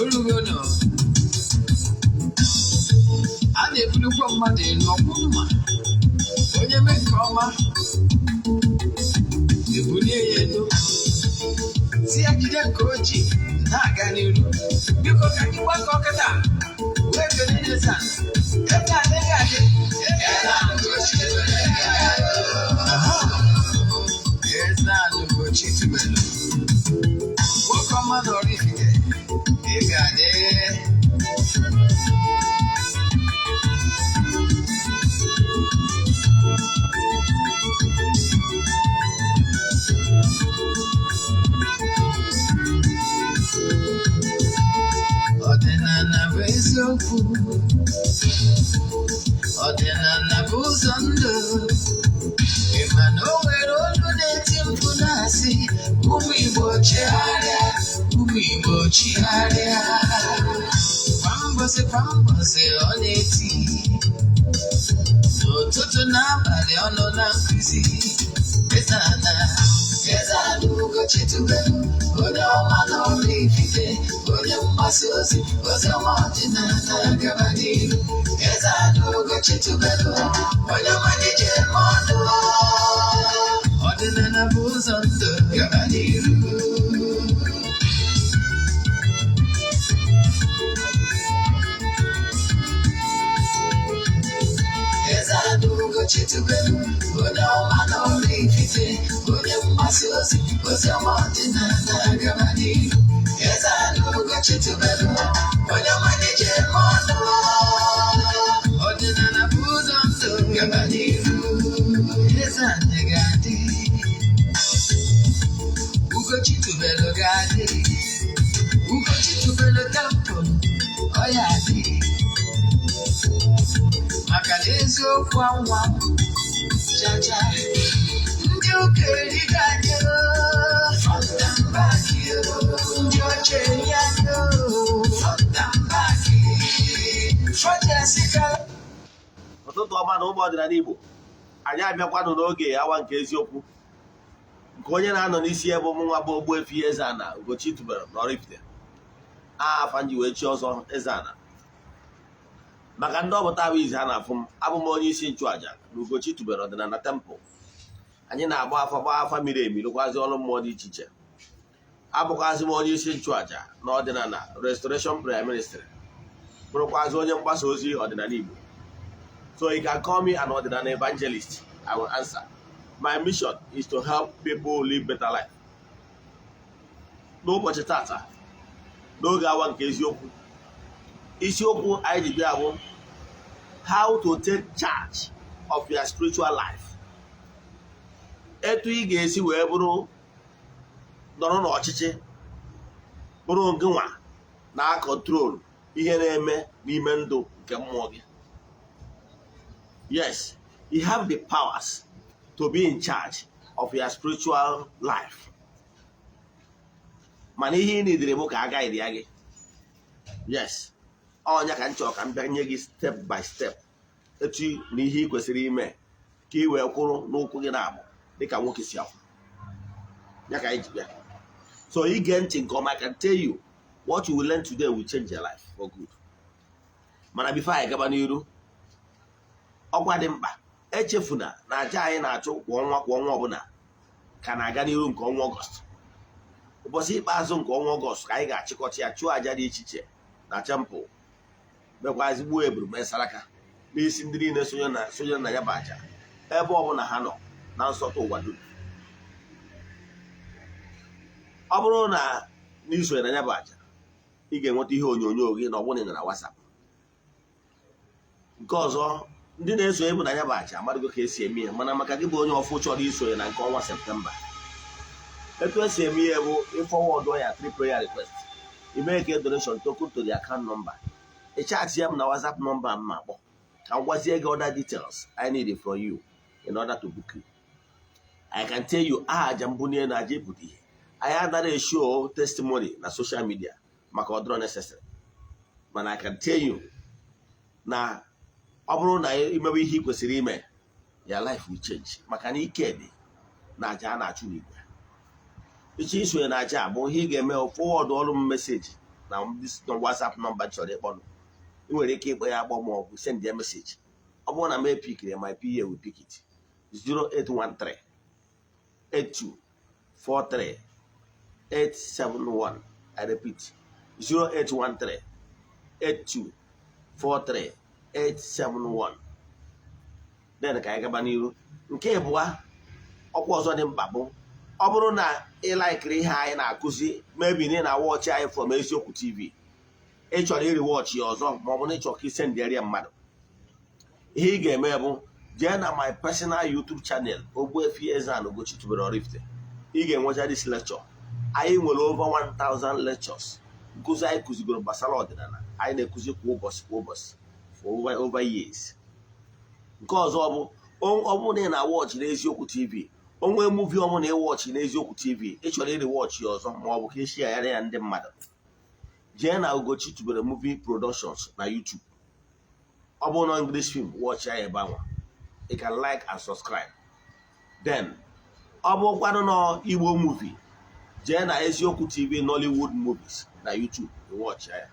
Olugono a na-ebulukwa mmadụ elu ọkwụ mma. Onye mee nke ọma, ebulie ya elu, si ya jide nke o ji na-aga n'iru. Biko, ka anyị gbakọ kịta wee kelee Eze Ana. Eze Ana ga-adị. Eze Ana Ugochi. Aha. Eze Ana Ugochi Tubelu, nwoke ọma na Oraifite, ị ga-adị. Ọdịnala bụ eziokwu, ọdịnala bụ ụzọ ndụ. Ị ma na o nwere olu na-eti mkpu na-asị, "Ụmụ Igbo, chegharịa, ụmụ Igbo, chigharịa." Kwa mbọsị kwa mbọsị ọ na-eti, n'ụtụtụ n'abalị ọ nọ na nkụzi. Eze Ana, Eze Ana Ugochi Tubelu, onye ọma na Oraifite, onye mgbasa ozi ozi ọma ọdịnala, gaba n'ihu. Eze Ana Ugochi Tubelu, onye ọma na-eje eme ọnụ. Ọdịnala bụ ụzọ ndụ, gaba n'ihu. Eze Ana Ugochi Tubelu, onye ọma na Oraifite, onye mgbasa ozi ozi ọma ọdịnala, gaba n'ihu. Eze Ana Ugochi Tubelu, onye ọma na-eje eme ọnụ. Ọdịnala bụ ụzọ ndụ, gaba n'ihu. Eze Ana ga-adị, Ugochi Tubelu ga-adị, Ugochi Tubelu temple ọ ya adị, maka na eziokwu anwa chacha. Ndị ụka erigo anyị front and back, ndị ọcha eri anyị front and back, fọjesika. Ụtụtụ ọma na ụmụ ọdịnala Igbo. Anyị abịakwanụ n'oge awa nke eziokwu, nke onye na-anọ n'isi ebe ụmụ nwa bụ Ogbuefi Eze-Ana Ugochi Tubelu n'Oraifite. Afa nji wee chi ọzọ Eze-Ana, maka ndị ọbụta bụ izi ha na-afụ m, abụ m onye isi nchụaja na Ugochi Tubelu Ọdịnala Temple. Anyị na-agba afa, gbaa afa miri emi, rụkwazi ọrụ mmụọ dị iche iche. Abụkwazị m onye isi nchụaja na Ọdịnala Restoration Prayer Ministry, bụrụkwazị onye mgbasa ozi ọdịnala Igbo. So you can call me an ọdịnala evangelist, I will answer. My mission is to help people live better life. N'ụbọchị tata, n'oge awa nke eziokwu, isiokwu anyị ji bịa bụ how to take charge of your spiritual life, etu ị ga-esi wee bụrụ nọrọ n'ọchịchị, bụrụ ngịnwa na control ihe na-eme n'ime ndụ nke mmụọ gị. Yes, you have the powers to be in charge of your spiritual life, mana ihe ị nidere bụ ka a guide ya gị. Yes, ọnya ka m chọrọ ka m bịa nye gị step by step, etu na ihe ị kwesịrị ime ka ị wee kwụrụ n'ụkwụ gị na-abụ dịka nwoke si akwụ ya ka anyị ji bịa. So ige ntị nke ọma. I can tell you, what you will learn today will change your life for good. Mana before anyị gaba n'iru, ọkwa dị mkpa: echefuna na aja anyị na-achụ kwa ọnwa kwa ọnwa ọbụla ka na-aga n'iru. Nke ọnwa Ọgọst, ụbọchị ikpeazụ nke ọnwa Ọgọst, ka anyị ga-achịkọta ya, chụọ aja dị iche iche na temple, mekwazi gbuo eburu, mee saraka n'isi ndị niile sonye na ya bụ aja, ebe ọbụla ha nọ na nsọtụ ụwa dum. Ọ bụrụ na n'isonye na ya bụ aja, ị ga-enweta ihe onyonyo gị na ọ bụrụ na ị nọ na WhatsApp. Nke ọzọ, ndị na-esonye bụ na ya bụ aja amadịgo ka esi eme ya, mana maka gị bụ onye ọfụ chọrọ isonye na nke ọnwa Septemba, etu esi eme ihe bụ ị forward ya three prayer request, ime ka donation token to the account number, ị chat ya m na WhatsApp number m ma akpọ ka m gwazie gị other details I need from you in order to book you. I can tell you, aha aja mbunye na aja ịpụta ihe, anyị anaghị eshow testimony na social media maka ọ dịrọ necessary, mana I can tell you na ọ bụrụ na imebe ihe ị kwesịrị ime, your life will change, maka na ike dị na aja a na-achụ n'igwe. Ịchọ isonye na aja bụ ihe ị ga-eme, forward ọrụ m message na WhatsApp number m, Na this WhatsApp number chọrọ ịkpọ, ị nwere ike ịkpọ ya akpọ ma ọ bụ send ya message. Ọ bụrụ na m epickiri, my PA will pick it. 0813 82 43 871. I repeat, 0813 82 43 871. Then ka anyị gaba n'iru. Nke ịbụa, ọkwa ọzọ dị mkpa bụ, ọ bụrụ na ị likeiri ihe anyị na-akụzi, maybe na ị na-awatchị anyị from Eziokwu TV, ị chọrọ irewatchị ya ọzọ, ma ọ bụ na ị chọrọ ka isendịarị ya mmadụ, ihe ị ga-eme bụ jee na my personal YouTube channel, Ogbuefi Eze-Ana Ugochi tubelu Oraifite. Ị ga-enweta this lecture. Anyị nwere over 1000 lectures, nkụzi anyị kụzigoro gbasara ọdịnala. Anyị na-ekuzi kwa ụbọchị, kwa ụbọchị, for over years. Nke ọzọ bụ, ọ bụrụ na ị na-awatchị n'Eziokwu TV, onwe movie ọbụla ịwatchị n'Eziokwu TV, ị chọrọ irewatchị ya ọzọ, ma ọ bụ ka esi aghara ya ndị mmadụ, jee na Ugochi tubelu Movie Productions na YouTube. Ọ bụrụ na English film, watch ya ebe anwa. You can like and subscribe. Then ọ bụrụkwanụ na Igbo movie, jee na Eziokwu TV Nollywood Movies na YouTube, watch ya.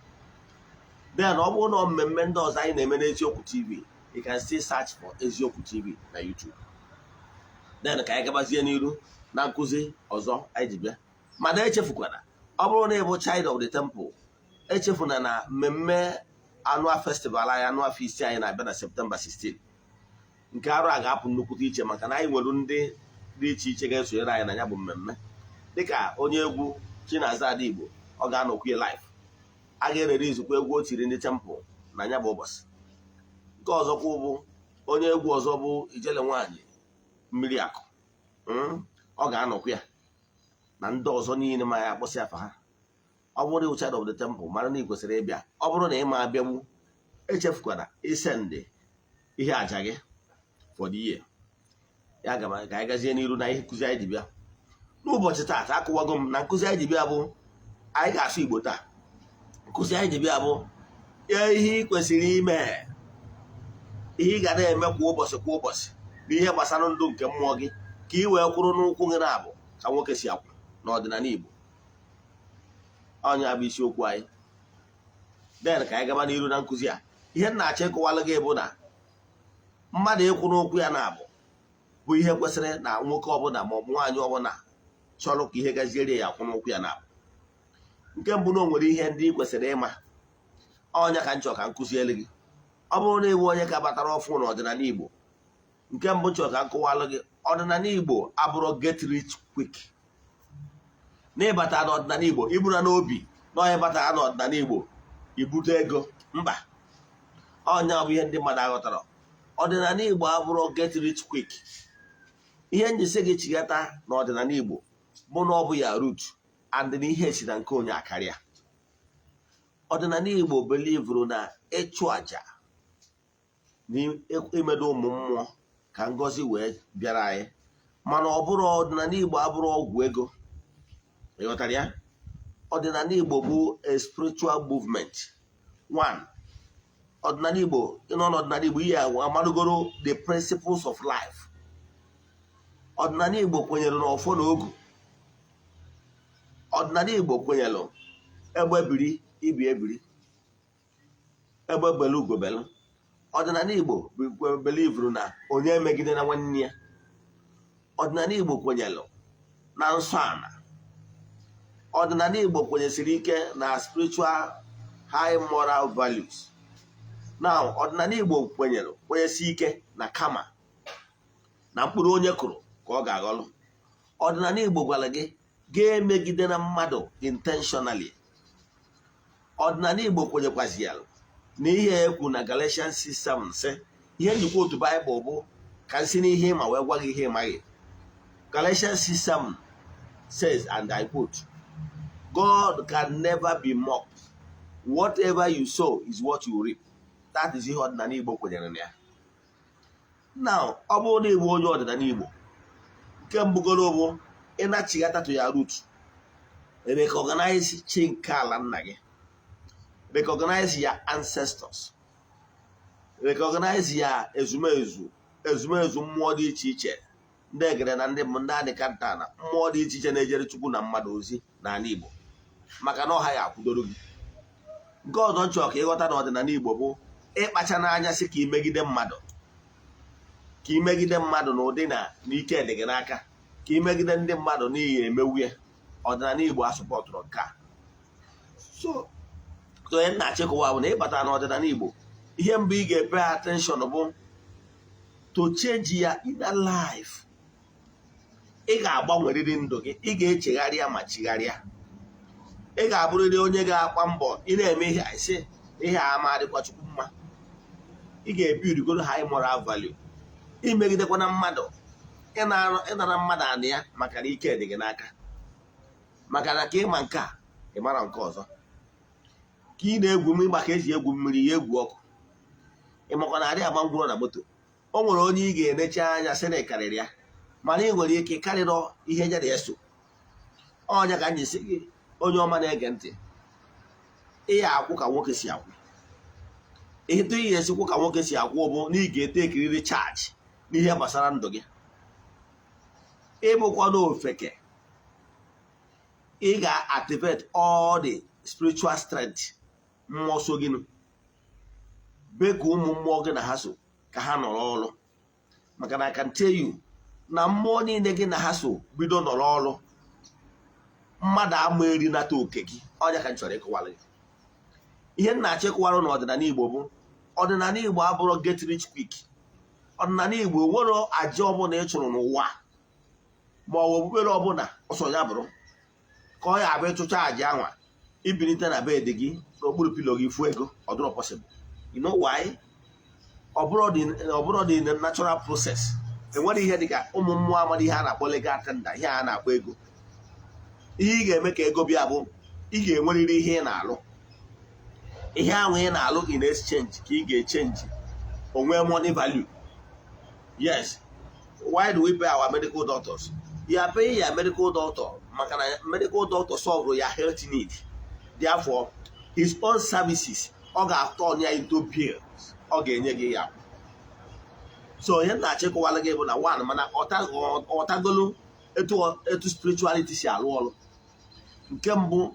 Then ọ bụrụ na mmemme ndị ọzọ anyị na-eme n'Eziokwu TV, you can still search for Eziokwu TV na YouTube. Then ka anyị gabazie n'iru na nkụzi ọzọ anyị ji bịa. Mana echefukwana, ọ bụrụ na ị bụ child of the temple, echefuna na mmemme annual festival anyị, annual feast anyị na-abịa na September 16. Nke arụ a ga-apụ nnukwute iche, maka na anyị nwere ndị dị iche iche ga-esonyere anyị na ya bụ mmemme, dịka onye egwu Chinaza Ada Igbo, ọ ga-anọkwu live. A ga-erere izukwa egwu o tiri ndị temple na ya bụ ụbọchị. Nke ọzọkwa bụ onye egwu ọzọ bụ Ijele Nwaanyị Mmiri Akụ, ọ ga-anọkwu ya na ndị ọzọ niile ma ya akpọsị afa ha. Ọ bụrụ na child of the temple, mara na ị kwesịrị ịbịa. Ọ bụrụ na ị ma abịagbu, echefukwana isendị ihe aja gị for the year ya. Gaba ka anyị gazie n'iru na ihe nkụzi anyị ji bịa n'ụbọchị taata. Akụwago m na nkụzi anyị ji bịa bụ, anyị ga-asụ Igbo taa. Nkụzi anyị ji bịa bụ ihe ị kwesịrị ime, ihe ị ga na-eme kwa ụbọchị, kwa ụbọchị, n'ihe gbasara ndụ nke mmụọ gị, ka ị wee kwụrụ n'ụkwụ gị na-abụ ka nwoke si akwụ n'ọdịnala Igbo. Ọnya bụ isiokwu anyị. Then ka anyị gaba n'iru na nkụzi a. Ihe m na-achọ ịkọwalụ gị bụ na mmadụ ịkwụ n'ụkwụ ya na-abụ bụ ihe kwesịrị na nwoke ọbụla ma ọ bụ nwaanyị ọbụla chọrọ ka ihe gaziere ya akwụ n'ụkwụ ya na-abụ. Nke mbụ, na o nwere ihe ndị ị kwesịrị ịma. Ọnya ka m chọrọ ka m kụziere gị. Ọ bụrụ na ịbụ onye ka batara ọfụ n'ọdịnala Igbo, nke mbụ chọrọ ka m kọwalụ gị, ọdịnala Igbo abụrụ get rich quick. N'ịbata n'ọdịnala Igbo, iburu n'obi na onye batara n'ọdịnala Igbo ibute ego, mba. Ọnya bụ ihe ndị mmadụ aghọtara. Ọdịnala Igbo abụrụ get rich quick. Ihe njisi gị chighata n'ọdịnala Igbo bụ na ọ bụ ya root and na ihe si na nke onye akarịa. Ọdịnala Igbo believeru na ịchụ àjà na imedo ụmụ mmụọ ka ngọzi wee bịara anyị, mana ọ bụrụ ọdịnala Igbo abụrụ ọgwụ ego. Ịghọtara ya? Ọdịnala Igbo bụ a spiritual movement. One, ọdịnala Igbo, ịnọ n'ọdịnala Igbo, ihe amarụgoro the principles of life. Ọdịnala Igbo kwenyere n'ọfọ na ogu. Ọdịnala Igbo kwenyere egbe biri, ibi ebiri, egbe belu, ugobelu. Ọdịnala Igbo believeru na onye emegide na nwanne ya. Ọdịnala Igbo kwenyere na nsọ ala. Ọdịnala Igbo kwenyesiri ike na spiritual high moral values. Now, ọdịnala Igbo kwenyere, kwenyesi ike na kama na mkpụrụ onye kụrụ ka ọ ga-aghọlụ. Ọdịnala Igbo gwara gị ga-emegide na mmadụ intentionally. Ọdịnala Igbo kwenyekwazịalụ na ihe ekwu na Galatians 6:7 sị, ihe njikwa otu Baịbụl bụ ka nsi n'ihe ịma wee gwa gị ihe ịmaghị. Galatians 6:7 says, and I quote, "God can never be mocked. Whatever you sow is what you reap." That is ihe ọdịnala Igbo kwenyere na ya. Now, ọ bụrụ na ịbụ onye ọdịnala Igbo, nke mbụgoro bụ ịnachighata to your root, recognize chi nke ala nna gị, recognize your ancestors, recognize ya ezumezu, ezumezu mmụọ dị iche iche, ndị egere na ndị ndị adịka na mmụọ dị iche iche na-ejere Chukwu na mmadụ ozi n'ala Igbo, maka na ọha ya akwụdoro gị. Nke ọzọ nchọ ka ịghọta na ọdịnala Igbo bụ ịkpacha n'anya sị ka imegide mmadụ na ụdị na n'ike dị gị n'aka, ka imegide ndị mmadụ n'ihi emewu ya. Ọdịnala Igbo asupportụrụ nke a. So onye na-achịkọwa bụ na ịbata n'ọdịnala Igbo, ihe mbụ ị ga-epay attention bụ to change ya inner life. Ị ga-agbanwerịrị ndụ gị, ị ga-echegharịa ma chigharịa. Ị ga-abụrịrị onye ga-agba mbọ ị na-eme ihe a sị ihe a ama adịkwa Chukwu mma. Ị ga-ebi urigoro high moral value. Imegidekwana mmadụ, ịnara mmadụ anị ya, maka na ike dị gị n'aka, maka na ka ịma nke a, ị mara nke ọzọ, ka ị na-egwu mmiri, maka eji egwu mmiri ya egwu ọkụ. Ị makwa na adị agba ngwụrọ na moto. O nwere onye ị ga-enecha anya sị na ị karịrị ya, mana ị nwere ike karịrọ ihe ya na-eso ọnya. Ka anyị si gị, onye ọma na-ege ntị, ị ya akwụ ka nwoke si akwụ. Etu ị ga-esikwu ka nwoke si akwụ bụ na ị ga-ete ekiriri charge n'ihe gbasara ndụ gị. Ịbụkwa n'ofeke, ị ga-activate all the spiritual strength mmụọ so gị nụ be ka ụmụ mmụọ gị na ha so ka ha nọrọ ọrụ, maka na I can tell you na mmụọ niile gị na ha so bido nọrọ ọrụ, mmadụ ama erinata oke gị. Ọnya ka m chọrọ ịkọwara gị. Ihe m na-achọ ịkọwara n'ọdịnala Igbo bụ, ọdịnala Igbo abụrụ get rich quick. Ọdịnala Igbo nwere aja ọbụla ị chụrụ n'ụwa ma ọ bụ okpukpere ọbụla ọsọ ya bụrụ ka ọ ya abụ ịchụcha aja anwa, ibilite na bed gị, n'okpuru pillow gị, fuo ego. Ọ dịrọ possible. You know why? Ọ bụrụ the natural process, enwere ihe dịka ụmụ mmụọ amara ihe a na-akpọ legal tender, ihe a na-akpọ ego. Ihe ị ga-eme ka ego bịa bụ ị ga-enwerịrị ihe ị na-alụ. Ihe ahụ ị na-alụ in exchange ka ị ga-echange onwe money value. Yes, why do we pay our medical doctors? You are paying your medical doctor maka na medical doctor solve your health need. Therefore, his own services, ọ ga-atọ ya into bills ọ ga-enye gị ya. So ihe m na-achịkọwala gị bụ na one, mana ọtagolu etu spirituality si alụ ọrụ. Nke mbụ,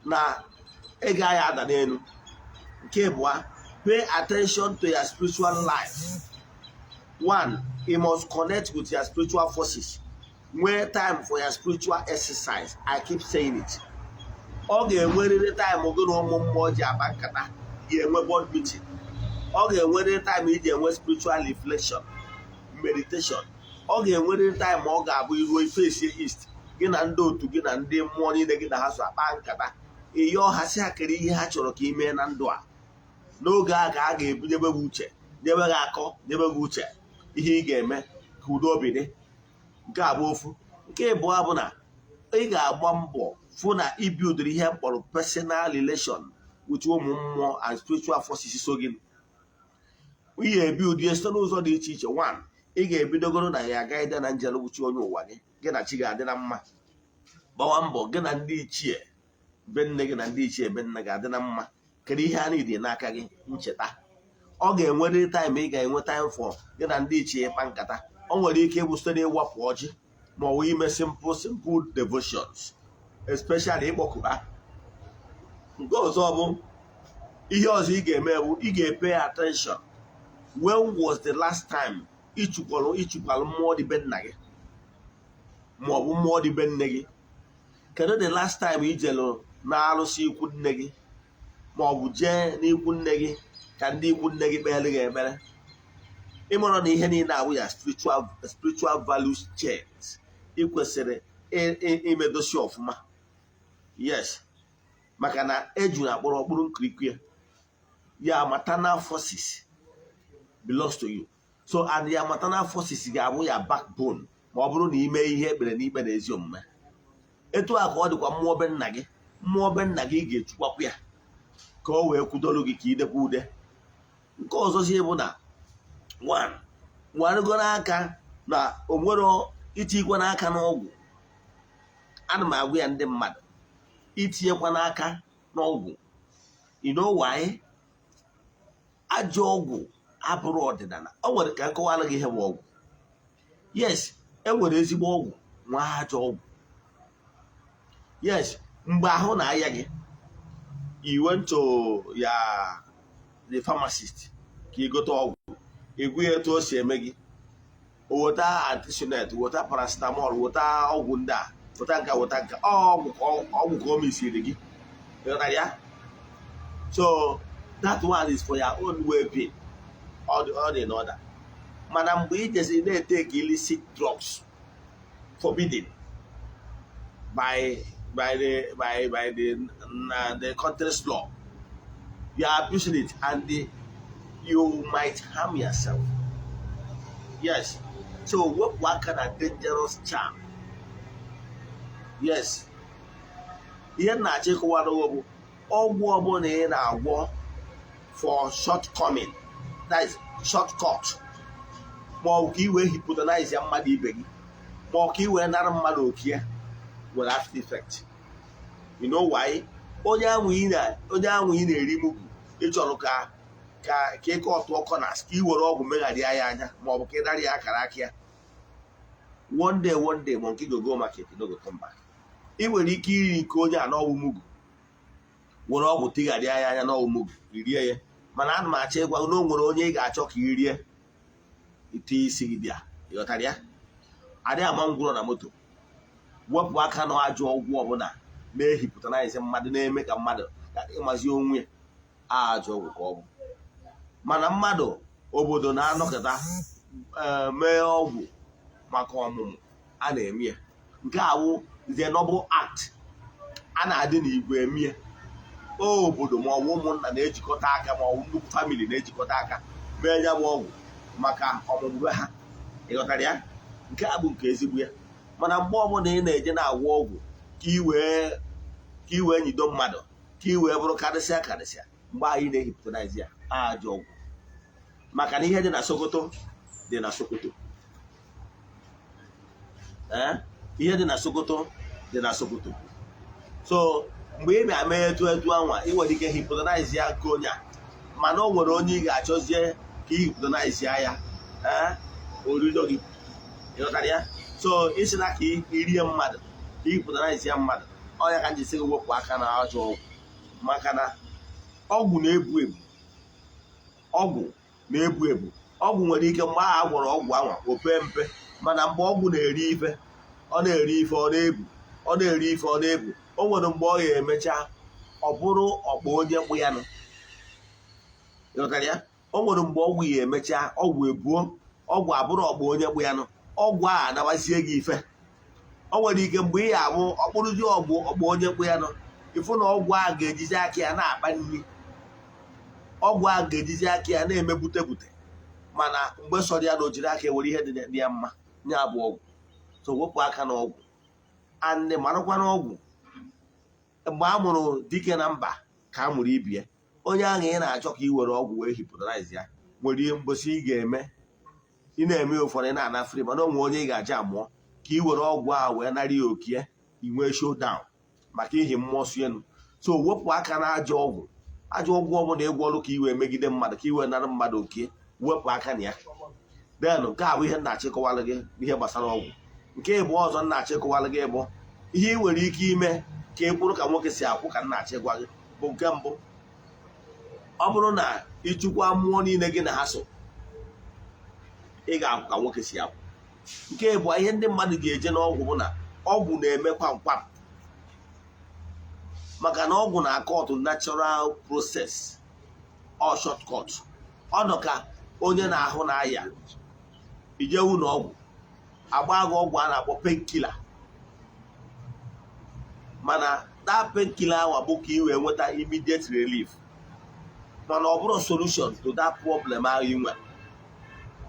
na ego ya ada n'elu. Nke abụọ, pay attention to your spiritual life. One, you must connect with your spiritual forces. Nwee time for your spiritual exercise. I keep saying it. Ọ ga-enwerịrị time gị na ụmụ mmụọ ji akpa nkata, ga-enwe board meeting. Ọ ga-enwerịrị time iji enwe spiritual reflection, meditation. Ọ ga-enwerịrị time ọ ga-abụ iruo ifesie east, gị na ndị otu gị na ndị mmụọ niile gị na ha so akpa nkata, ịyọọ ha si ha kere ihe ha chọrọ ka ị mee na ndụ a. N'oge a ka a ga-ebunyebe gị uche, nyebe gị akọ, nyebe gị uche ihe ị ga-eme ka udo obi dị. Nke a bụ ofu. Nke ịbụọ bụ na ị ga-agba mbọ fụ na ibuildiri ihe mkpọrọ personal relation with ụmụ mmụọ and spiritual forces so gị. Ị ga-ebuild ya site n'ụzọ dị iche iche. One, ị ga-ebidogoro na ya agaghị na njem wuchi onye ụwa gị, gị na chi ga-adị na mma. Gbawa mbọ gị na ndị ichie be nne gị na ndị ichie be nne gị adị na mma. Kedu ihe a niile n'aka gị ncheta? Ọ ga-enwerịrị time ị ga-enwe time for gị na ndị ichie ịkpa nkata. O nwere ike ịbụ site n'ịwapụ ọjị ma ọ bụ ime simple simple devotions, especially ịkpọku ha. Nke ọzọ bụ, ihe ọzọ ị ga-eme bụ ị ga-epay attention. When was the last time ịchụkwalụ mmụọ dị be nna gị ma ọ bụ mmụọ dị be nne gị? Kedu the last time ị jelụ na-arụsị ikwu nne gị ma ọ bụ jee n'ikwu nne gị ka ndị ikwu nne gị kpeere gị ekpere? Ịmara na ihe niile awụ ya spiritual values chains ị kwesịrị imedosi ọfụma. Yes, maka na eju na akpọrọ ọkpụrụ nkirikwu ya, ya maternal forces belongs to you. So and ya maternal forces ga-abụ ya backbone ma ọ bụrụ na ime ihe ekpere n'ikpe na ezi omume. Etu a ka ọ dịkwa mmụọ be nna gị. Mmụọ be nna gị, ị ga-echukwakwa ya ka o wee kwudoro gị ka idekwa ude. Nke ọzọzi bụ na one, nwarụgo n'aka na onwero itinyekwa n'aka n'ọgwụ. Ana m agwa ya ndị mmadụ, itinyekwa n'aka n'ọgwụ. You know why? Ajọ ọgwụ abụrụ ọdịnala. O nwere ka nkọwara gị ihe bụ ọgwụ. Yes, e nwere ezigbo ọgwụ, nwa ajọ ọgwụ. Yes, mgbe ahụ na-aya gị, You went to ya the pharmacist ka ị gote ọgwụ, ịgwụ ya etu o si eme gị, o weta artesunate, weta paracetamol, weta ọgwụ ndị a, weta nka, weta nka, ọgwụ ka ọgwụ ka o mesiri gị. Ịghọtara ya? So that one is for your own well-being, all in order. Mana mgbe ị jezi na-etake illicit drugs forbidden by the country's law, you are abusing it and you might harm yourself. Yes, so wepụ aka na dangerous charm. Yes, ihe m na-achọ ịkọwara gị bụ ọgwụ ọbụla ị na-agwọ for shortcoming, that is shortcut, ma ọ bụ ka ị wee hypnotize ya mmadụ ibe gị, ma ọ ka ị wee nara mmadụ oke ya, nwere after effect. You know why? Onye ahụ ị na-eri mugu, ị chọrọ ka ịkọ ọtụ corners, ka ị were ọgwụ megharịa ya anya, ma ọ bụ ka ị nara ya akara aka ya. One day, one day, monkey go go market, no go come back. Ị nwere ike iri nke onye a n'ọgwụ mugu, were ọgwụ tigharịa ya anya n'ọgwụ mugu, rie ya. Mana ana m achọ ịgwa gị na o nwere onye ị ga-achọ ka ị rie ite isi gị bịa. Ịghọtara ya? Adịghị ama ngwụrọ na moto. Wepụ aka na ajọ ọgwụ ọbụla na-ehypnotize mmadụ, na-eme ka mmadụ ịmazi onwe ya. Ajọ ọgwụ ka ọ bụ. Mana mmadụ obodo na-anọkọta mee ọgwụ maka ọmụmụ a na-eme ya, nke a wụ the noble act a na-adị n'igwe eme ya. Obodo ma ọ bụ ụmụnna na-ejikọta aka, ma ọ bụ nnukwu family na-ejikọta aka mee ya bụ ọgwụ maka ọmụmụ ha. Ịghọtara ya? Nke a bụ nke ezigbo ya. Mana mgbe ọbụla ị na-eje na-agwọ ọgwụ ka ị wee nyido mmadụ, ka ị wee bụrụ karịsịa karịsịa, mgbe anyị na-ehypnotize ya, ajọ ọgwụ. Maka na ihe dị na Sokoto dị na Sokoto. Ee, ihe dị na Sokoto dị na Sokoto. So mgbe ị bịa mee etu anwa, ị nwere ike hypnotize ya nke onye a, mana o nwere onye ị ga-achọzie ka ị hypnotize ya, ee, orido gị. Ịghọtara ya? So isi na ka irie mmadụ, ka ị hypnotize ya mmadụ, ọ ya ka m ji sị gị wepụ aka na ajọ ọgwụ. Maka na ọgwụ na-ebu ebu, ọgwụ na-ebu ebu. Ọgwụ nwere ike mgbe ahụ a gwọrọ ọgwụ anwa, o pee mpe. Mana mgbe ọgwụ na-eri ife, ọ na-eri ife, ọ na-ebu, ọ na-eri ife, ọ na-ebu. O nwere mgbe ọ ga-emecha ọ bụrụ ọkpa onye kpụ ya nụ. Ịghọtara ya? O nwere mgbe ọgwụ ya emecha, ọgwụ ebuo, ọgwụ abụrụ ọkpa onye kpụ ya nụ. Ọgwụ a anabazie gị ife. O nwere ike mgbe ị ya abụ ọkpụrụzi ọgwụ ọkpa onye kpụ ya nụ, ịfụ na ọgwụ a ga-ejizi aka ya na-akpa nri, ọgwụ a ga-ejizi aka ya na-eme bute bute. Mana mgbe sọrọ ya na o jiri aka ewere ihe dị ya mma nye abụ ọgwụ. So wepụ aka na ọgwụ andị marakwa na ọgwụ mgbe a mụrụ dike na mba ka a mụrụ ibie. Onye ahụ ị na-achọ ka ị were ọgwụ wee hypnotize ya nwere ihe mgbosi ị ga-eme. Ị na-eme ụfọdụ, ị na-ana free, mana onwe onye ị ga-aja amụọ ka ị were ọgwụ ahụ wee nara ya okie, inwee showdown maka ihi mmụọ su elu. So wepụ aka na ajọ ọgwụ. Ajọ ọgwụ ọbụla ịgwọ ọrụ ka ị wee megide mmadụ, ka ị wee nara mmadụ okie, wepụ aka na ya. Then nke a bụ ihe nna-achịkọwalụ gị ihe gbasara ọgwụ. Nke ịbụ ọzọ nna-achịkọwalụ gị bụ ihe ị nwere ike ime ka ị kwụrụ ka nwoke si akwụ, ka nna-achị gwa gị bụ nke mbụ: ọ bụrụ na ịchụkwa mmụọ niile gị na ha so, ị ga-akwụ ka nwoke si akwụ. Nke ịbụọ, ihe ndị mmadụ ga-eje n'ọgwụ bụ na ọgwụ na-eme kwam kwam, maka na ọgwụ na-akọtụ natural process or shortcut. Ọ nọ ka onye na-ahụ na-aya, ije ụlọ ọgwụ, agba gị ọgwụ a na-akpọ painkiller. Mana that painkiller ahụ bụ ka ị wee nweta immediate relief, mana ọ bụrụ solution to that problem ahụ ị nwere.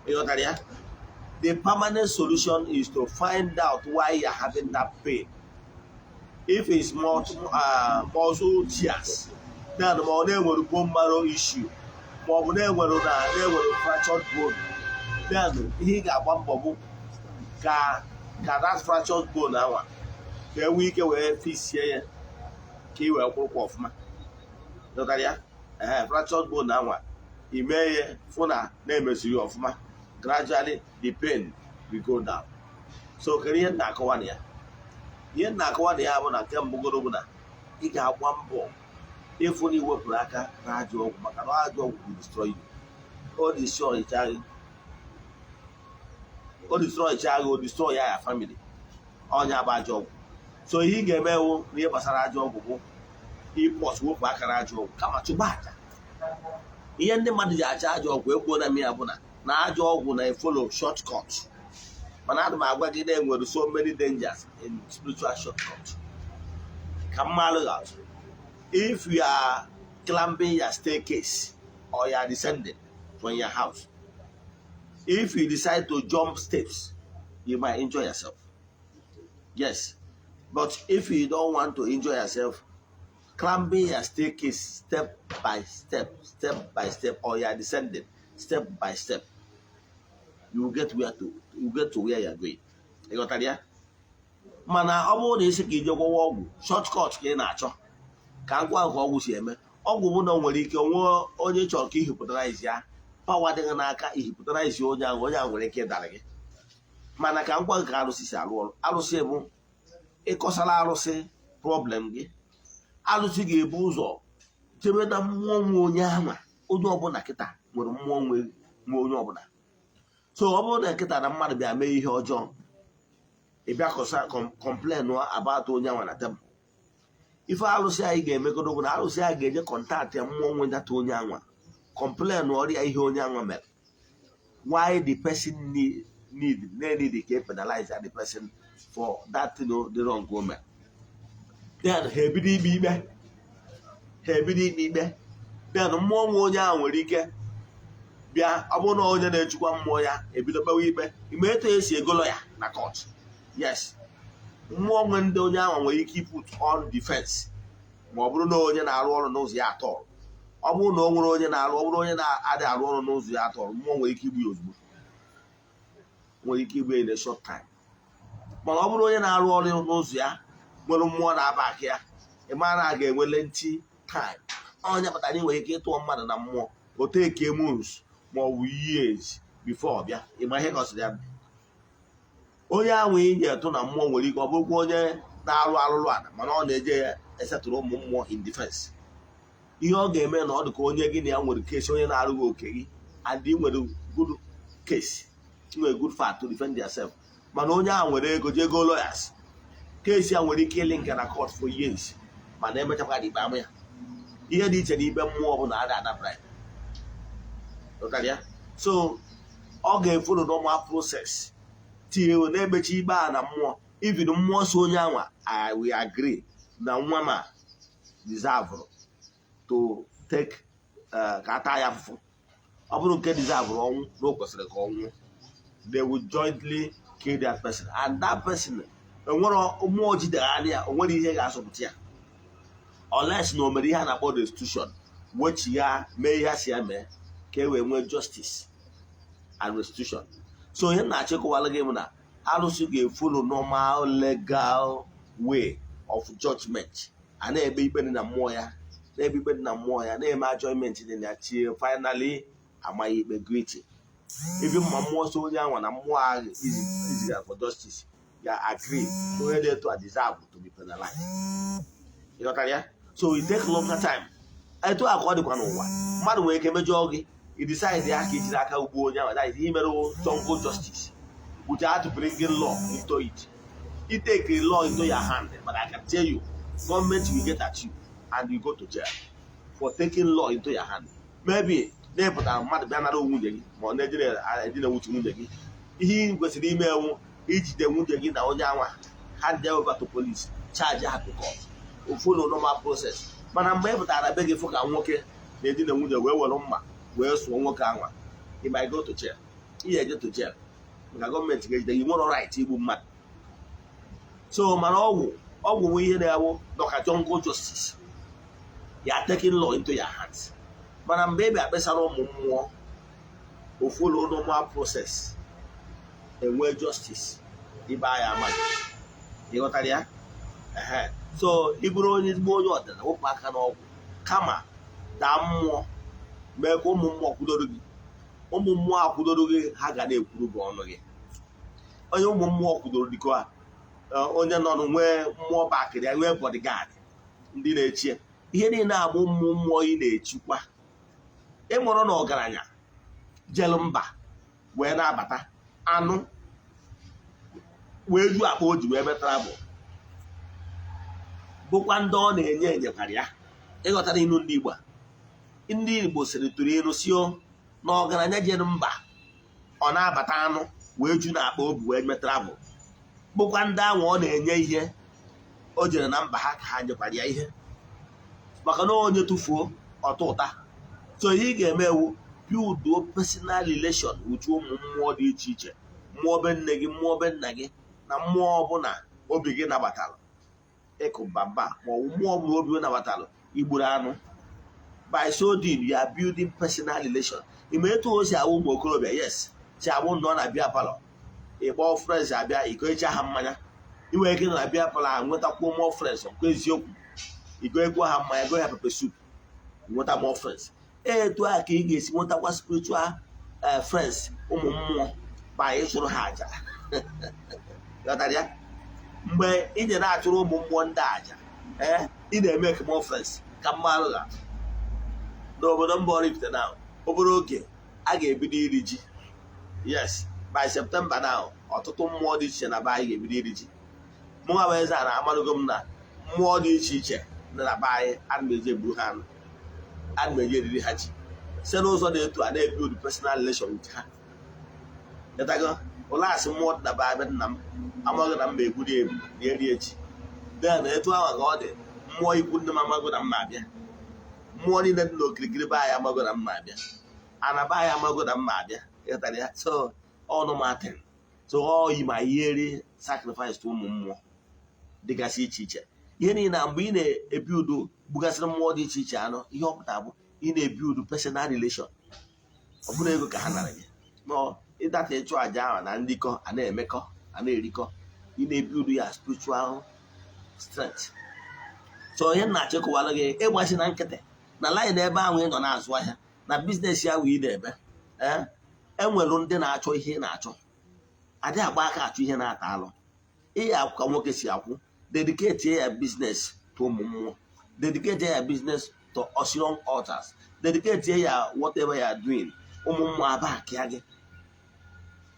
Ịghọtara ya? The permanent solution is to find out why you are having that pain. If it's muscle tears, then ma ọ na-enwere bone marrow issue, ma ọ bụ na-enwere fractured bone, then ihe ị ga-agba mbọ bụ ka that fractured bone anwa ka e nwee ike wee fixie ya, ka ị wee kwụrụkwa ọfụma. Ịghọtara ya? Ee, fractured bone anwa, ime ya fụ na na-emeziri ọfụma, gradually the pain will go down. So kedu ihe m na-akọwa na ya? Ihe m na-akọwa na ya bụ na nke mbụgoro bụ na ị ga-agba mbọ Ịfụ na iwepụrụ aka na ajọ ọgwụ, maka na ajọ ọgwụ will destroy you. O destroy gị, o destroy gị, o destroy ya family. Ọnya bụ ajọ ọgwụ. So ihe ị ga-emewu n'ihe gbasara ajọ ọgwụ bụ ịpọs wepụ aka na ajọ ọgwụ, kama chụba aja. Ihe ndị mmadụ ji acha ajọ ọgwụ ekwuo na ya bụ na ajọ ọgwụ na-efollow shortcut, mana ana m agwa gị na enwere so many dangers in spiritual shortcut. Ka mmalụ atụ, if you are climbing your staircase or you are descending from your house, if you decide to jump steps, you might injure yourself. Yes, but if you don't want to injure yourself, climbing your staircase step by step, step by step, or you are descending step by step, you will get to where you are going. Ị ghọtara ya? Mana ọ bụrụ na isi ka ije gwọwa ọgwụ, shortcut ka ị na-achọ, ka ngwa nke ọgwụ si eme ọgwụ bụ na o nwere ike nwee onye chọrọ ka ihypnotize ya, power dịghị n'aka ihypnotize onye ahụ, onye ahụ nwere ike ịdara gị. Mana ka ngwa nke arụsị si arụ ọrụ, arụsị bụ ịkọsara arụsị problem gị, arụsị ga-ebu ụzọ chebe na mmụọ nwe onye ahụ. Onye ọbụla kịta nwere mmụọ nwe nwe onye ọbụla. So ọ bụrụ na nkịta na mmadụ bịa mee ihe ọjọọ, ị bịa kọsa complain about onye anwa na temple, ife arụsị anyị ga-emegodo bụ na arụsị anyị ga-eje contact ya mmụọ nwe data onye anwa, complain ọrịa ihe onye anwa mere, why the person need need ka e penalize the person for that thing the wrong o mere. Then ha ebido ikpe ikpe, ha ebido ikpe ikpe. Then mmụọ nwe onye ahụ nwere ike bịa. Ọ bụrụ na onye na-echukwa mmụọ ya ebido kpewe ikpe ime etu esi egolo ya na court, yes, mmụọ nwe ndị onye ahụ nwere ike put on defense, ma ọ bụrụ na onye na-arụ ọrụ n'ụzọ ya atọrọ. Ọ bụrụ na o nwere onye na-arụ, ọ bụrụ onye na-adịghị arụ ọrụ n'ụzọ ya atọrọ, mmụọ nwere ike igbu ya ozugbo, nwere ike igbu ya in a short time. Mana ọ bụrụ onye na-arụ ọrụ n'ụzọ ya nwere mmụọ na-aba aka ya, ị mara na a ga-enwe lengthy time. Onye kpatara ị nwere ike ịtụọ mmadụ na mmụọ, o take months ma ọ bụ years before ọ bịa. Ịma ihe gosiri ya? Onye ahụ ị ga-etụ na mmụọ nwere ike ọ bụrụkwa onye na-arụ arụrụ ala, mana ọ na-eje ya esetụrụ ụmụ mmụọ in defense. Ihe ọ ga-eme na ọ dị ka onye gị na ya nwere case, onye na-arụghị oke gị, and ị nwere good case, ị nwere good fact to defend yourself, mana onye ahụ nwere ego jee go lawyers, case ya nwere ike ịlinger na court for years, mana emechakwa ikpe ama ya. Ihe dị iche na ikpe mmụọ bụ na ada ada bribe. Ghọtara ya? So ọ ga-efollow normal process tinye na-emechi ikpe a na mmụọ. Even mmụọ so onye anwa, I will agree na nwa ma deserve to take ka ata ya afụfụ. Ọ bụrụ nke deserve ọnwụ na o kwesịrị ka ọ nwụọ, they will jointly kill that person, and that person enwere mmụọ jidegharị ya, o nwere ihe ga-asọpụta ya unless na o mere ihe a na-akpọ restitution, wechigha mee ihe a si ya mee ka e wee nwee justice and restitution. So ihe m na-achịkọwala gị bụ na arụsị ga-efollow normal legal way of judgment. A na-ekpe ikpe dị na mmụọ ya, na-ekpe ikpe dị na mmụọ ya, na-eme adjournment dị na ya, tie finally amaghị ikpe guilty. Even ma mmụọ so onye anwa na mmụọ ahụ iziga for justice ya agree na onye dị etu a deserve to be penalized. Ịghọtara ya? So it take longer time. Etu a ka ọ dịkwa n'ụwa. Mmadụ nwere ike mejọọ gị, i decide ya ka ijiri aka ugbuo onye ahụ. That is ihe mere jungle justice without bringing law into it. You take the law into your hand, but I can tell you, government will get at you and you go to jail for taking law into your hand. Maybe na-epụtara mmadụ bịa nara nwunye gị, ma ọ na-ejere edina nwuche nwunye gị. Ihe ị kwesịrị ime ewu ijide nwunye gị na onye anwa, hand them over to police, charge ha to court, follow normal process. Mana mgbe ị pụtara be gị fụ ka nwoke na-edina nwunye wee were mma wee sụọ nwoke anwa, you might go to jail. Ị ga-eje to jail maka gọọmenti ga-ejide gị. Nwere right igbu mmadụ. So mana ọgwụ, ọgwụ bụ ihe na-awụ dọka jungle justice. You are taking law into your hands. Mana mgbe ị bịa kpesara ụmụ mmụọ, o follow normal process, enwee justice, ibe ya amaghị. Ịghọtara ya? Ehe. So ị bụrụ onye ezigbo onye ọdịnala, wepụ aka n'ọgwụ, kama daa mmụọ, mee ka ụmụ mmụọ kwudoro gị. Ụmụ mmụọ akwudoro gị, ha ga na-ekwuru gị ọnụ gị. Onye ụmụ mmụọ kwudoro dịka onye nọ nwee mmụọ bakịrị ya, nwee bodyguard ndị na-echie. Ihe niile abụ ụmụ mmụọ ị na-echukwa. Ịmụrụ na ọgaranya jelu mba wee na-abata anụ wee ju akpa o ji wee metara bụ bụkwa ndị ọ na-enye enyekwara ya. Ịghọtara ilu ndị Igbo a? Ndị Igbo sịrị tụrụ ilu sio na ọgaranya jere mba, ọ na-abata anụ wee ju n'akpa obi wee metara bụ bụkwa ndị ahụ ọ na-enye ihe o jere na mba ha ka ha nyekwara ya ihe, maka na onye tụfuo ọtọ ụta. So ihe ị ga-eme ewu build personal relation with ụmụ mmụọ dị iche iche, mmụọ be nne gị, mmụọ be nna gị, na mmụọ ọbụla obi gị nabatara ịkụ mbamba, ma ọ bụ mmụọ ọbụla obi gị nabatara igburu anụ. By so doing, you are building personal relation. Ime etu o si awụ ụmụ okorobịa, yes, si awụ ndụ ọ na-abịa parlour, ịkpọ friends abịa ikoecha ha mmanya. Inwere ike nọ na beer parlour ahụ nwetakwuo more friends. Nke eziokwu, igoekwu ha mmanya, go ha pepper soup, nweta more friends. Etu a ka ị ga-esi nwetakwa spiritual friends, ụmụ mmụọ, by ịchụrụ ha aja. Ghọtara ya? Mgbe ị nyere achụrụ ụmụ mmụọ ndị aja, ee, ị na-eme more friends. Ka mmadụ ga n'obodo mba Oraifite na obere oge a ga-ebido iri ji. Yes, by September now, ọtụtụ mmụọ dị iche iche na be anyị ga-ebido iri ji. Mụnwa bụ eze a na-amarụgo m na mmụọ dị iche iche dị na be anyị, ana m eji egburu ha anụ, ana m eji eriri ha ji. Site n'ụzọ dị etu a na-ebuild personal relation with ha. Ịtago ụlọ asị mmụọ dị na be anyị, nna m amaghị na mma egburi ebu na eri echi. Then etu ahụ ka ọ dị, mmụọ ikwu nne m amago na mma abịa, mmụọ niile dị n'okirikiri be anyị amago na mma abịa, ana be anyị amago na mma abịa. Ịghọtara ya? So ọnụ matin, so ọ yi ma ihe sacrifice to ụmụ mmụọ dịgasị iche iche. Ihe niile na mgbe ị na-ebi udo gbugasịrị mmụọ dị iche iche anụ, ihe ọ pụtara bụ ị na-ebi udo personal relation. Ọ bụrụ ego ka ha nara gị nọ ịdata ịchụ àjà ahụ na ndịkọ a na-emekọ a na-erikọ, ị na-ebi udo ya spiritual strength. So ihe m na-achịkọwara gị, ịgbachi na nkịtị na line ebe ahụ ị nọ na-azụ ahịa na business ahụ ị na-eme, ee, enwere ndị na-achọ ihe ị na-achọ. Adị agba aka achọ ihe na-ata alụ. Ihe akwụ ka nwoke si akwụ. Dedicate ya business to ụmụ mmụọ, dedicate ya business to Ocean altars, dedicate ya whatever you are doing, ụmụ mmụọ abakịa gị.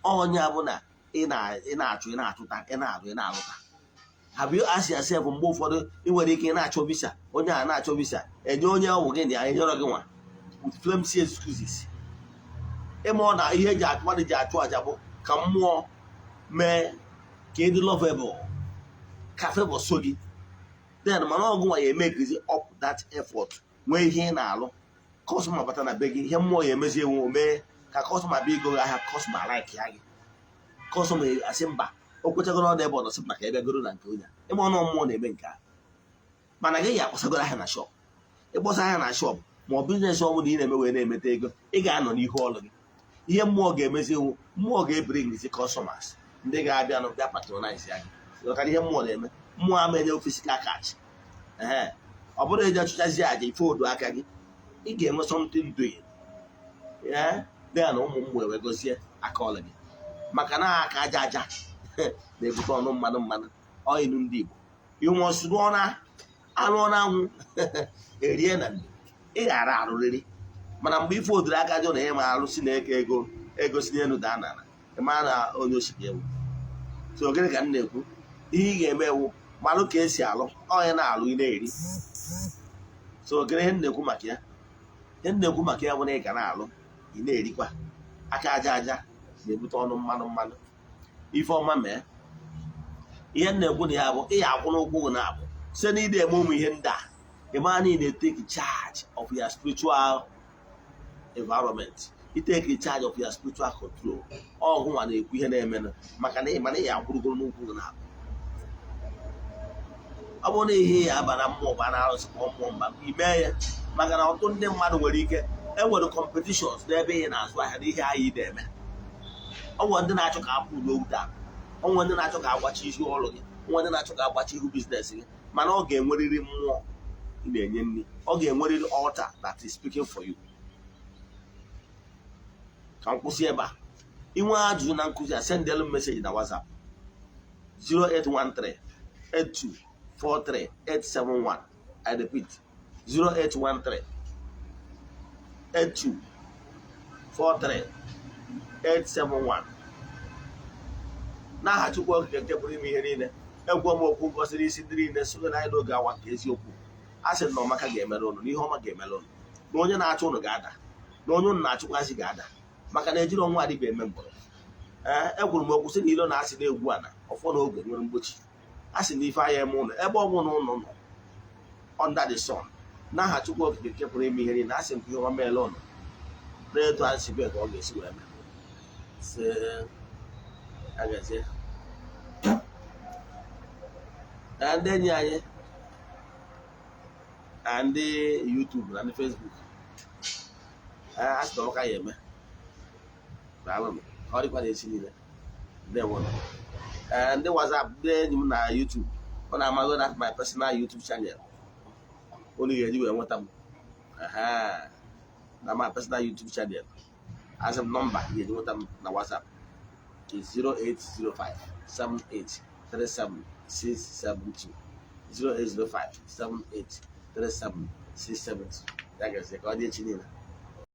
Onye bụ na ị na-achụ, ị na-achụta, ị na-alụ, ị na-alụta. Have you asked yourself, mgbe ụfọdụ ị nwere ike ị na-achọ visa, onye a na-achọ visa, enye onye ọgwụ gị na ya enyerọ gị nwa with flimsy excuses? Ịma ọ na ihe eji achụ mmadụ ji achụ aja bụ ka mmụọ mee ka ị dị lovable, ka favor so gị. Then mana ọgụ nwa ya emegizi up that effort, nwee ihe ị na-alụ, customer bata na be gị. Ihe mmụọ ya emezi ewu mee ka customer bịa igo gị ahịa, customer like ya gị, customer asị mba, o kwechagoro ọdụ ebe ọ nọsị maka ebe goro na nke onye a. Ịma ọnụ mmụọ na-eme nke a, mana gị ya akpọsagoro ahịa na shop. Ịkpọsa ahịa na shop ma ọ business ọ bụla ị na-eme wee na-emeta ego, ị ga-anọ n'ihu ọlụ gị. Ihe mmụọ ga-emezi ewu, mmụọ ga-ebring customers ndị ga-abịa nụ bịa patronize ya gị. Ghọtara ihe mmụọ na-eme? Mmụọ ama enye physical cash. Ee, ọ bụrụ eji achụchazi aja ife odu aka gị, ị ga-enwe something doing. Ee, then ụmụ mmụọ wee gozie aka ọlụ gị, maka na aka aja aja na-ebute ọnụ mmanụ mmanụ. Ọ ilu ndị Igbo. Ịnwụsị rụọ na alụọ na anwụ erie na ndo, ị ghara arụrịrị. Mana mgbe ife odiri aka jụ na ịma arụsị na-eke ego, ego si n'elu daa n'ala, ịma na onye osi ga-ewu. So gịnị ka m na-ekwu? Ihe ị ga-eme ewu, malụ ka esi alụ onye na-alụ, ị na-eri. So gịnị ihe m na-ekwu maka ya? Ihe m na-ekwu maka ya bụ na ị ga na-alụ, ị na-erikwa. Aka aja aja na-ebute ọnụ mmanụ mmanụ. Ife ọma mee. Ihe m na-ekwu na ya bụ ị ya akwụ n'ụkwụ gị na-abụ site na ide eme ụmụ ihe ndị a. Ị mara na ị na-etake charge of your spiritual environment, I take charge of your spiritual control. Ọgụ nwa na-ekwu ihe na-emenụ, maka na ị mana ị ya akwụrụgoro n'ụkwụ gị na-abụ. Ọ bụrụ na ihe ya aba na mmụọ bụ a na-arụsị kpọọ mmụọ mba, ime ya, maka na ọtụtụ ndị mmadụ nwere ike enwere competitions n'ebe ị na-azụ ahịa na ihe anyị na-eme. Ọ nwere ndị na-achọ ka apụ n'owute a, ọ nwere ndị na-achọ ka agbachi ihu ọrụ gị, ọ nwere ndị na-achọ ka agbachi ihu business gị. Mana ọ ga-enwerịrị mmụọ ị na-enye nri, ọ ga-enwerịrị altar that is speaking for you. Ka m kwụsị ebe a. Inwe ajụjụ na nkụzi a, sendelu m message na WhatsApp 0813 8243 871. I repeat, 0813 82 43 871. N'aha Chukwu Okike nke pụrụ ime ihe niile, egwu m okwu ngosi n'isi ndị niile sonye na anyị n'oge awa nke eziokwu. A sị na ọmaka ga-emere ụnụ, na ihe ọma ga-emere ụnụ, na onye na-achụ ụnụ ga-ada, na onye ụnụ na-achụkwasị ga-ada, maka na ejiri ọnwa adịbịa eme mgbọrọ. Ee, ekwuru m okwu sị na ilo na-asị na-egwu ana ọfọ na oge nwere mgbochi. A sị na ife anya eme ụnụ ebe ọ bụla ụnụ nọ under the sun. N'aha Chukwu Okike nke pụrụ ime ihe niile, a sị m ka ihe ọma meela ụnụ na-etu anyị si bịa ka ọ ga-esi wee mee. Sị agazie na ndị enyi anyị na ndị YouTube na ndị Facebook. Ee, a sị na ọmaka ya eme. Daalụnụ, ka ọ dịkwa n'echi niile. Ndewo. Ee, ndị WhatsApp, ndị enyi m na YouTube, ọ na-amago na my personal YouTube channel unu ga-eji wee nweta m. Aha, na my personal YouTube channel, asị m nọmba ị ga-eji nweta m na WhatsApp is 0805 78 37 672, 0805 78 37 672. Ya gazie, ka ọ dị echi niile.